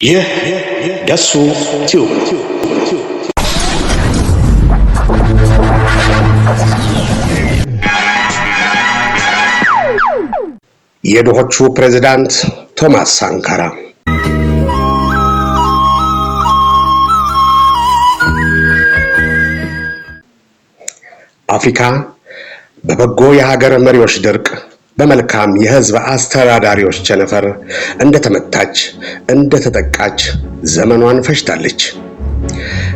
ይህ ደሱ ቲዩብ ነው። የድሆቹ ፕሬዝዳንት ቶማስ ሳንካራ። አፍሪካ በበጎ የሀገር መሪዎች ድርቅ፣ በመልካም የሕዝብ አስተዳዳሪዎች ቸነፈር እንደተመታች እንደተጠቃች ዘመኗን ፈጅታለች።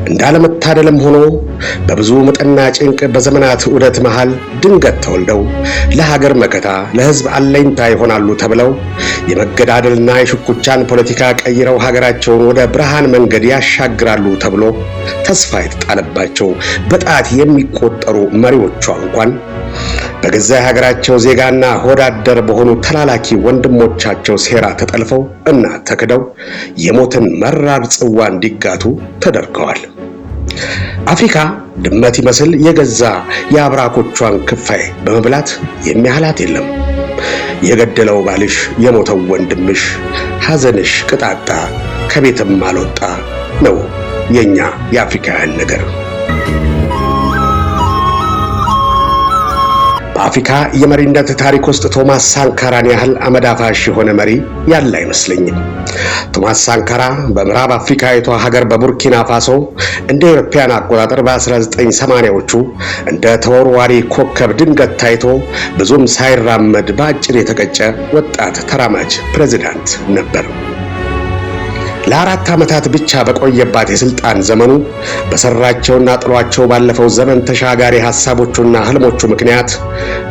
እንዳለመታደልም ሆኖ በብዙ ምጥና ጭንቅ በዘመናት ዑደት መሃል ድንገት ተወልደው ለሀገር መከታ፣ ለሕዝብ አለኝታ ይሆናሉ ተብለው የመገዳደልና የሽኩቻን ፖለቲካ ቀይረው ሀገራቸውን ወደ ብርሃን መንገድ ያሻግራሉ ተብሎ ተስፋ የተጣለባቸው በጣት የሚቆጠሩ መሪዎቿ እንኳን በገዛ የሀገራቸው ዜጋና ሆዳደር በሆኑ ተላላኪ ወንድሞቻቸው ሴራ ተጠልፈው እና ተክደው የሞትን መራር ጽዋ እንዲጋቱ ተደርገዋል። አፍሪካ ድመት ይመስል የገዛ የአብራኮቿን ክፋይ በመብላት የሚያህላት የለም። የገደለው ባልሽ፣ የሞተው ወንድምሽ፣ ሐዘንሽ ቅጣጣ ከቤትም አልወጣ ነው የኛ የአፍሪካውያን ነገር። በአፍሪካ የመሪነት ታሪክ ውስጥ ቶማስ ሳንካራን ያህል አመዳፋሽ የሆነ መሪ ያለ አይመስለኝም። ቶማስ ሳንካራ በምዕራብ አፍሪካዊቷ ሀገር በቡርኪና ፋሶ እንደ አውሮፓውያን አቆጣጠር በ1980ዎቹ እንደ ተወርዋሪ ኮከብ ድንገት ታይቶ ብዙም ሳይራመድ በአጭር የተቀጨ ወጣት ተራማጅ ፕሬዝዳንት ነበር። ለ4 ዓመታት ብቻ በቆየባት የስልጣን ዘመኑ በሰራቸውና ጥሏቸው ባለፈው ዘመን ተሻጋሪ ሐሳቦቹና ህልሞቹ ምክንያት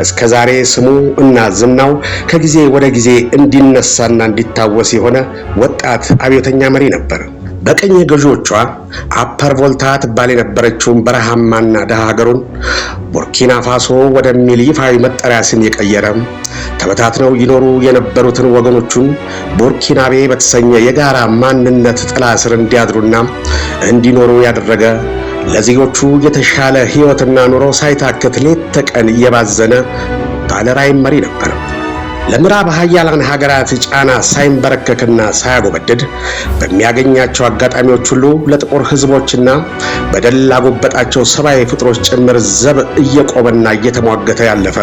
እስከ ዛሬ ስሙ እና ዝናው ከጊዜ ወደ ጊዜ እንዲነሳና እንዲታወስ የሆነ ወጣት አብዮተኛ መሪ ነበር። በቅኝ ገዢዎቿ አፐር ቮልታ ትባል የነበረችውን በረሃማና ድሃ ሀገሩን ቡርኪና ፋሶ ወደሚል ይፋዊ መጠሪያ ስም የቀየረ፣ ተበታትነው ይኖሩ የነበሩትን ወገኖቹን ቡርኪናቤ በተሰኘ የጋራ ማንነት ጥላ ስር እንዲያድሩና እንዲኖሩ ያደረገ፣ ለዜጎቹ የተሻለ ሕይወትና ኑሮ ሳይታክት ሌት ተቀን እየባዘነ ባለራዕይ መሪ ነበር። ለምዕራብ ሀያላን ሀገራት ጫና ሳይንበረከክና ሳያጎበድድ በሚያገኛቸው አጋጣሚዎች ሁሉ ለጥቁር ሕዝቦችና በደል ላጎበጣቸው ሰብአዊ ፍጥሮች ጭምር ዘብ እየቆመና እየተሟገተ ያለፈ፣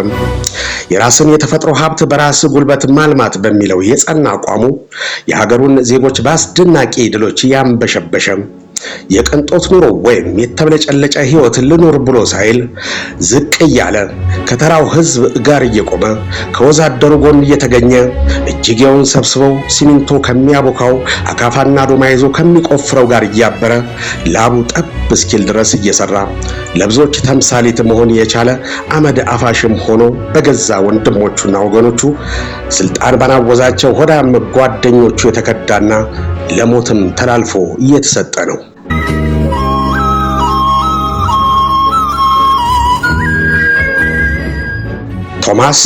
የራስን የተፈጥሮ ሀብት በራስ ጉልበት ማልማት በሚለው የጸና አቋሙ የሀገሩን ዜጎች በአስደናቂ ድሎች ያንበሸበሸ፣ የቅንጦት ኑሮ ወይም የተብለጨለጨ ሕይወት ልኑር ብሎ ሳይል ዝቅ እያለ ከተራው ሕዝብ ጋር እየቆመ ከወዛደሩ ጎን እየተገኘ እጅጌውን ሰብስበው ሲሚንቶ ከሚያቦካው፣ አካፋና ዶማ ይዞ ከሚቆፍረው ጋር እያበረ ላቡ ጠብ እስኪል ድረስ እየሰራ ለብዙዎች ተምሳሌት መሆን የቻለ አመድ አፋሽም ሆኖ በገዛ ወንድሞቹና ወገኖቹ ስልጣን ባናወዛቸው ሆዳም ጓደኞቹ የተከዳና ለሞትም ተላልፎ እየተሰጠ ነው። ቶማስ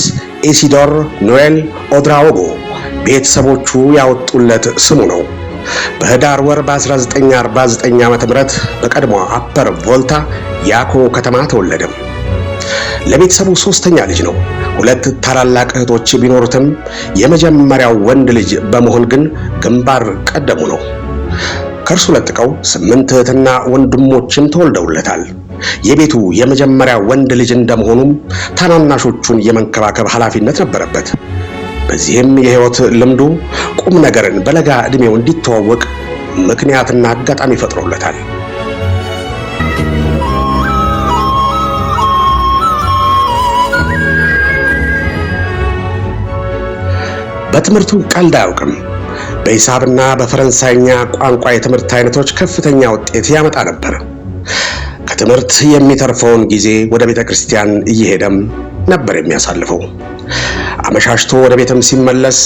ኢሲዶር ኖኤል ኦድራኦጎ ቤተሰቦቹ ያወጡለት ስሙ ነው። በህዳር ወር በ1949 ዓ.ም በቀድሞ አፐር ቮልታ ያኮ ከተማ ተወለደ። ለቤተሰቡ ሶስተኛ ልጅ ነው። ሁለት ታላላቅ እህቶች ቢኖሩትም የመጀመሪያው ወንድ ልጅ በመሆን ግን ግንባር ቀደሙ ነው። ከእርሱ ለጥቀው 8 እህትና ወንድሞችም ተወልደውለታል። የቤቱ የመጀመሪያ ወንድ ልጅ እንደመሆኑም ታናናሾቹን የመንከባከብ ኃላፊነት ነበረበት። በዚህም የህይወት ልምዱ ቁም ነገርን በለጋ ዕድሜው እንዲተዋወቅ ምክንያትና አጋጣሚ ፈጥሮለታል። በትምህርቱ ቀልድ አያውቅም። በሂሳብና በፈረንሳይኛ ቋንቋ የትምህርት አይነቶች ከፍተኛ ውጤት ያመጣ ነበር። ከትምህርት የሚተርፈውን ጊዜ ወደ ቤተ ክርስቲያን እየሄደም ነበር የሚያሳልፈው። አመሻሽቶ ወደ ቤትም ሲመለስ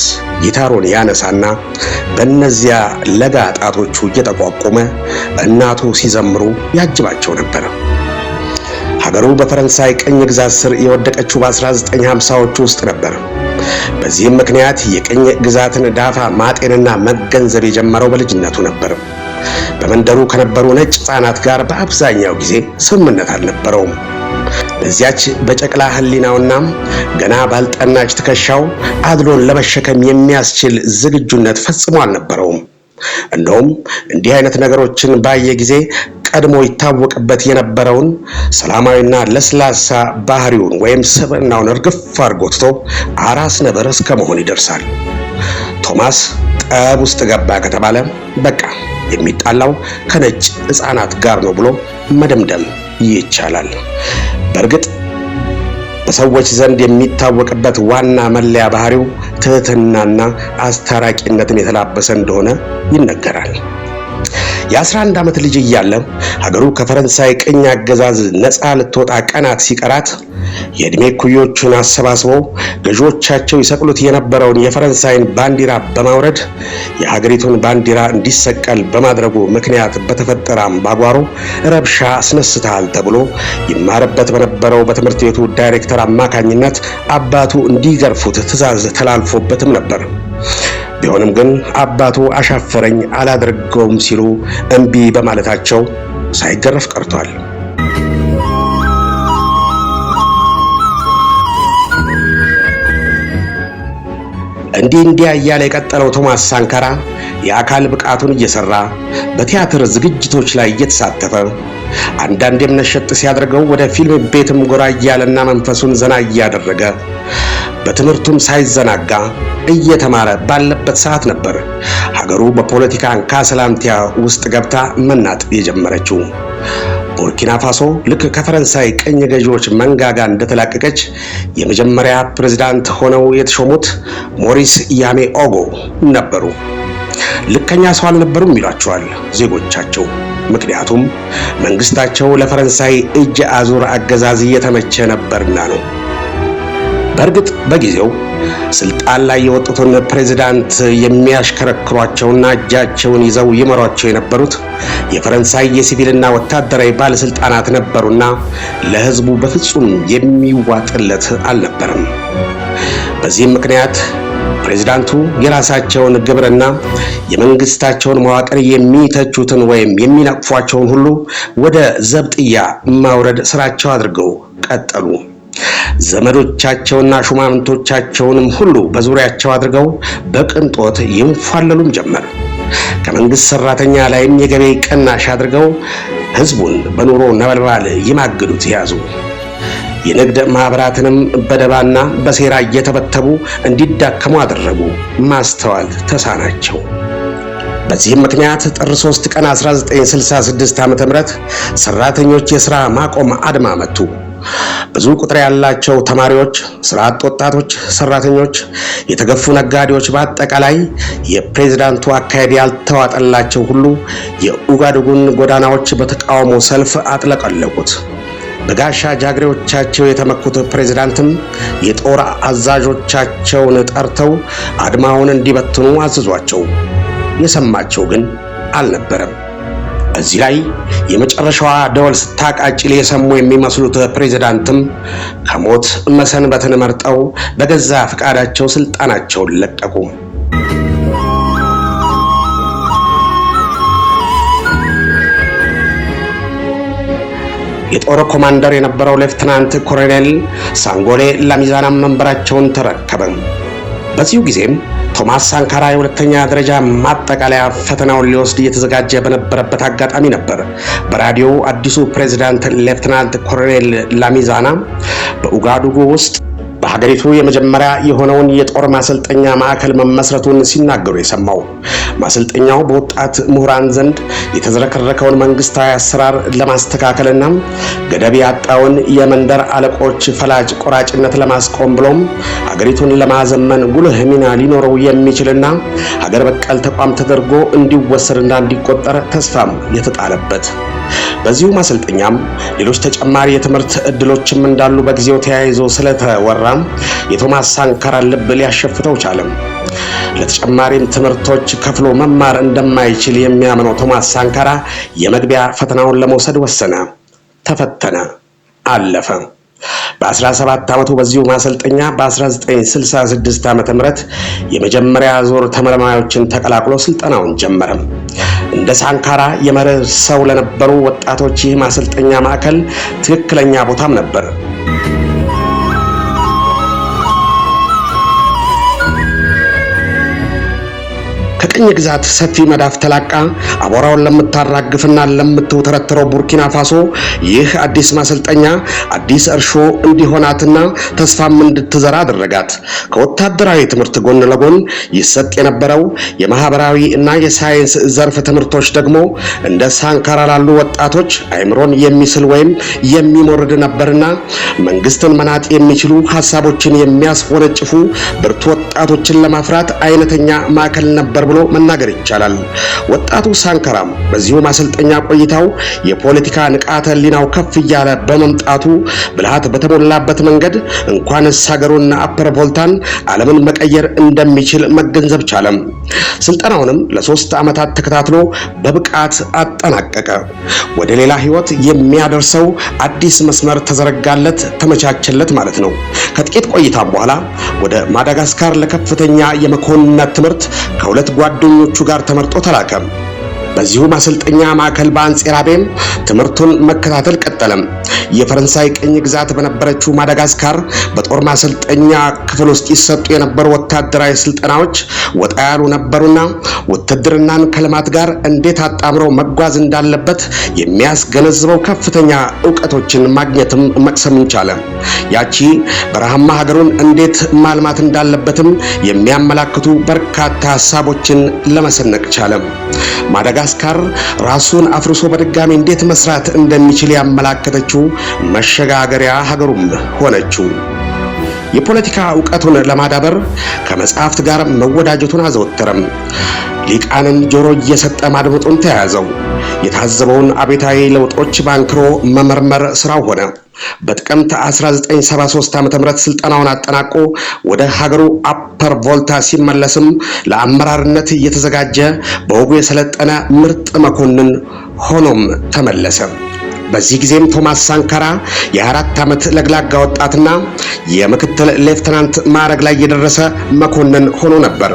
ጊታሩን ያነሳና በእነዚያ ለጋ ጣቶቹ እየጠቋቆመ እናቱ ሲዘምሩ ያጅባቸው ነበር። ሀገሩ በፈረንሳይ ቅኝ ግዛት ስር የወደቀችው በ1950ዎቹ ውስጥ ነበር። በዚህም ምክንያት የቅኝ ግዛትን ዳፋ ማጤንና መገንዘብ የጀመረው በልጅነቱ ነበር። በመንደሩ ከነበሩ ነጭ ሕፃናት ጋር በአብዛኛው ጊዜ ስምምነት አልነበረውም። በዚያች በጨቅላ ሕሊናውና ገና ባልጠናች ትከሻው አድሎን ለመሸከም የሚያስችል ዝግጁነት ፈጽሞ አልነበረውም። እንደውም እንዲህ አይነት ነገሮችን ባየ ጊዜ ቀድሞ ይታወቅበት የነበረውን ሰላማዊና ለስላሳ ባህሪውን ወይም ስብዕናውን እርግፍ አድርጎ ትቶ አራስ ነብር እስከ መሆን ይደርሳል። ቶማስ ጠብ ውስጥ ገባ ከተባለ በቃ የሚጣላው ከነጭ ሕፃናት ጋር ነው ብሎ መደምደም ይቻላል። በእርግጥ በሰዎች ዘንድ የሚታወቅበት ዋና መለያ ባህሪው ትህትናና አስታራቂነትን የተላበሰ እንደሆነ ይነገራል። የ11 ዓመት ልጅ እያለ ሀገሩ ከፈረንሳይ ቅኝ አገዛዝ ነፃ ልትወጣ ቀናት ሲቀራት የዕድሜ ኩዮቹን አሰባስበው ገዢዎቻቸው ይሰቅሉት የነበረውን የፈረንሳይን ባንዲራ በማውረድ የሀገሪቱን ባንዲራ እንዲሰቀል በማድረጉ ምክንያት በተፈጠረ አምባጓሮ ረብሻ አስነስተሃል ተብሎ ይማርበት በነበረው በትምህርት ቤቱ ዳይሬክተር አማካኝነት አባቱ እንዲገርፉት ትዕዛዝ ተላልፎበትም ነበር። ቢሆንም ግን አባቱ አሻፈረኝ አላደርገውም ሲሉ እምቢ በማለታቸው ሳይገረፍ ቀርቷል። እንዲህ እንዲያ እያለ የቀጠለው ቶማስ ሳንካራ የአካል ብቃቱን እየሰራ በቲያትር ዝግጅቶች ላይ እየተሳተፈ አንዳንዴም ነሸጥ ሲያደርገው ወደ ፊልም ቤትም ጎራ እያለና መንፈሱን ዘና እያደረገ በትምህርቱም ሳይዘናጋ እየተማረ ባለበት ሰዓት ነበር ሀገሩ በፖለቲካ አንካሰላንቲያ ውስጥ ገብታ መናጥ የጀመረችው። ቡርኪና ፋሶ ልክ ከፈረንሳይ ቅኝ ገዢዎች መንጋጋ እንደተላቀቀች የመጀመሪያ ፕሬዝዳንት ሆነው የተሾሙት ሞሪስ ያሜኦጎ ነበሩ። ልከኛ ሰው አልነበሩም ይሏቸዋል ዜጎቻቸው። ምክንያቱም መንግስታቸው ለፈረንሳይ እጅ አዙር አገዛዝ እየተመቸ ነበርና ነው። በእርግጥ በጊዜው ስልጣን ላይ የወጡትን ፕሬዝዳንት የሚያሽከረክሯቸውና እጃቸውን ይዘው ይመሯቸው የነበሩት የፈረንሳይ የሲቪልና ወታደራዊ ባለስልጣናት ነበሩና ለሕዝቡ በፍጹም የሚዋጥለት አልነበረም። በዚህም ምክንያት ፕሬዝዳንቱ የራሳቸውን ግብርና የመንግስታቸውን መዋቅር የሚተቹትን ወይም የሚነቅፏቸውን ሁሉ ወደ ዘብጥያ ማውረድ ስራቸው አድርገው ቀጠሉ። ዘመዶቻቸውና ሹማምንቶቻቸውንም ሁሉ በዙሪያቸው አድርገው በቅንጦት ይንፏለሉም ጀመር። ከመንግስት ሰራተኛ ላይም የገቢ ቅናሽ አድርገው ህዝቡን በኑሮ ነበልባል ይማግዱት ያዙ። የንግድ ማህበራትንም በደባና በሴራ እየተበተቡ እንዲዳከሙ አደረጉ። ማስተዋል ተሳናቸው። በዚህም ምክንያት ጥር 3 ቀን 1966 ዓ.ም ሰራተኞች የሥራ ማቆም አድማ መቱ። ብዙ ቁጥር ያላቸው ተማሪዎች፣ ስራ አጥ ወጣቶች፣ ሰራተኞች፣ የተገፉ ነጋዴዎች፣ በአጠቃላይ የፕሬዝዳንቱ አካሄድ ያልተዋጠላቸው ሁሉ የኡጋዱጉን ጎዳናዎች በተቃውሞ ሰልፍ አጥለቀለቁት። በጋሻ ጃግሬዎቻቸው የተመኩት ፕሬዝዳንትም የጦር አዛዦቻቸውን ጠርተው አድማውን እንዲበትኑ አዘዟቸው። የሰማቸው ግን አልነበረም። እዚህ ላይ የመጨረሻዋ ደወል ስታቃጭል የሰሙ የሚመስሉት ፕሬዝዳንትም ከሞት መሰንበትን መርጠው በገዛ ፈቃዳቸው ስልጣናቸውን ለቀቁ። የጦር ኮማንደር የነበረው ሌፍትናንት ኮሎኔል ሳንጎሌ ላሚዛና መንበራቸውን ተረከበ። በዚሁ ጊዜም ቶማስ ሳንካራ የሁለተኛ ደረጃ ማጠቃለያ ፈተናውን ሊወስድ እየተዘጋጀ በነበረበት አጋጣሚ ነበር በራዲዮ አዲሱ ፕሬዝዳንት ሌፍትናንት ኮሎኔል ላሚዛና በኡጋዱጉ ውስጥ በሀገሪቱ የመጀመሪያ የሆነውን የጦር ማሰልጠኛ ማዕከል መመስረቱን ሲናገሩ የሰማው። ማሰልጠኛው በወጣት ምሁራን ዘንድ የተዝረከረከውን መንግስታዊ አሰራር ለማስተካከልና ገደብ ያጣውን የመንደር አለቆች ፈላጭ ቆራጭነት ለማስቆም ብሎም ሀገሪቱን ለማዘመን ጉልህ ሚና ሊኖረው የሚችልና ሀገር በቀል ተቋም ተደርጎ እንዲወሰድና እንዲቆጠር ተስፋም የተጣለበት። በዚሁ ማሰልጠኛም ሌሎች ተጨማሪ የትምህርት እድሎችም እንዳሉ በጊዜው ተያይዞ ስለተወራ የቶማስ ሳንካራ ልብ ሊያሸፍተው ቻለም። ለተጨማሪም ትምህርቶች ከፍሎ መማር እንደማይችል የሚያምነው ቶማስ ሳንካራ የመግቢያ ፈተናውን ለመውሰድ ወሰነ። ተፈተነ፣ አለፈ። በ17 ዓመቱ በዚሁ ማሰልጠኛ በ1966 ዓ.ም የመጀመሪያ ዙር ተመልማዮችን ተቀላቅሎ ስልጠናውን ጀመረ። እንደ ሳንካራ የመርህ ሰው ለነበሩ ወጣቶች ይህ ማሰልጠኛ ማዕከል ትክክለኛ ቦታም ነበር። ከቅኝ ግዛት ሰፊ መዳፍ ተላቃ አቧራውን ለምታራግፍና ለምትውተረተረው ቡርኪና ፋሶ ይህ አዲስ ማሰልጠኛ አዲስ እርሾ እንዲሆናትና ተስፋም እንድትዘራ አደረጋት። ከወታደራዊ ትምህርት ጎን ለጎን ይሰጥ የነበረው የማህበራዊ እና የሳይንስ ዘርፍ ትምህርቶች ደግሞ እንደ ሳንካራ ላሉ ወጣቶች አእምሮን የሚስል ወይም የሚሞርድ ነበርና መንግስትን መናጥ የሚችሉ ሀሳቦችን የሚያስወነጭፉ ብርቱ ወጣቶችን ለማፍራት አይነተኛ ማዕከል ነበር ብሎ መናገር ይቻላል። ወጣቱ ሳንካራም በዚሁ ማሰልጠኛ ቆይታው የፖለቲካ ንቃተ ህሊናው ከፍ እያለ በመምጣቱ ብልሃት በተሞላበት መንገድ እንኳንስ ሀገሩን አፐር ቮልታን ዓለምን መቀየር እንደሚችል መገንዘብ ቻለም። ስልጠናውንም ለ3 ዓመታት ተከታትሎ በብቃት አጠናቀቀ። ወደ ሌላ ህይወት የሚያደርሰው አዲስ መስመር ተዘረጋለት፣ ተመቻቸለት ማለት ነው። ከጥቂት ቆይታም በኋላ ወደ ማዳጋስካር ለከፍተኛ የመኮንነት ትምህርት ከሁለት ጓደኞቹ ጋር ተመርጦ ተላከ። በዚሁ ማሰልጠኛ ማዕከል በአንጼራቤም ትምህርቱን መከታተል ቀጠለም። የፈረንሳይ ቅኝ ግዛት በነበረችው ማዳጋስካር በጦር ማሰልጠኛ ክፍል ውስጥ ይሰጡ የነበሩ ወታደራዊ ስልጠናዎች ወጣ ያሉ ነበሩና ውትድርናን ከልማት ጋር እንዴት አጣምሮ መጓዝ እንዳለበት የሚያስገነዝበው ከፍተኛ እውቀቶችን ማግኘትም መቅሰም ቻለ። ያቺ በረሃማ ሀገሩን እንዴት ማልማት እንዳለበትም የሚያመላክቱ በርካታ ሀሳቦችን ለመሰነቅ ቻለ። ማዳጋስካር ራሱን አፍርሶ በድጋሚ እንዴት መስራት እንደሚችል ያመላከተችው መሸጋገሪያ ሀገሩም ሆነችው። የፖለቲካ እውቀቱን ለማዳበር ከመጽሐፍት ጋር መወዳጀቱን አዘወተረም። ሊቃንን ጆሮ እየሰጠ ማድመጡን ተያያዘው። የታዘበውን አቤታዊ ለውጦች ባንክሮ መመርመር ስራው ሆነ። በጥቅምት 1973 ዓ.ም ስልጠናውን አጠናቆ ወደ ሀገሩ አፐር ቮልታ ሲመለስም ለአመራርነት እየተዘጋጀ በወጉ የሰለጠነ ምርጥ መኮንን ሆኖም ተመለሰ። በዚህ ጊዜም ቶማስ ሳንካራ የ4 ዓመት ለግላጋ ወጣትና የምክትል ሌፍተናንት ማዕረግ ላይ የደረሰ መኮንን ሆኖ ነበር።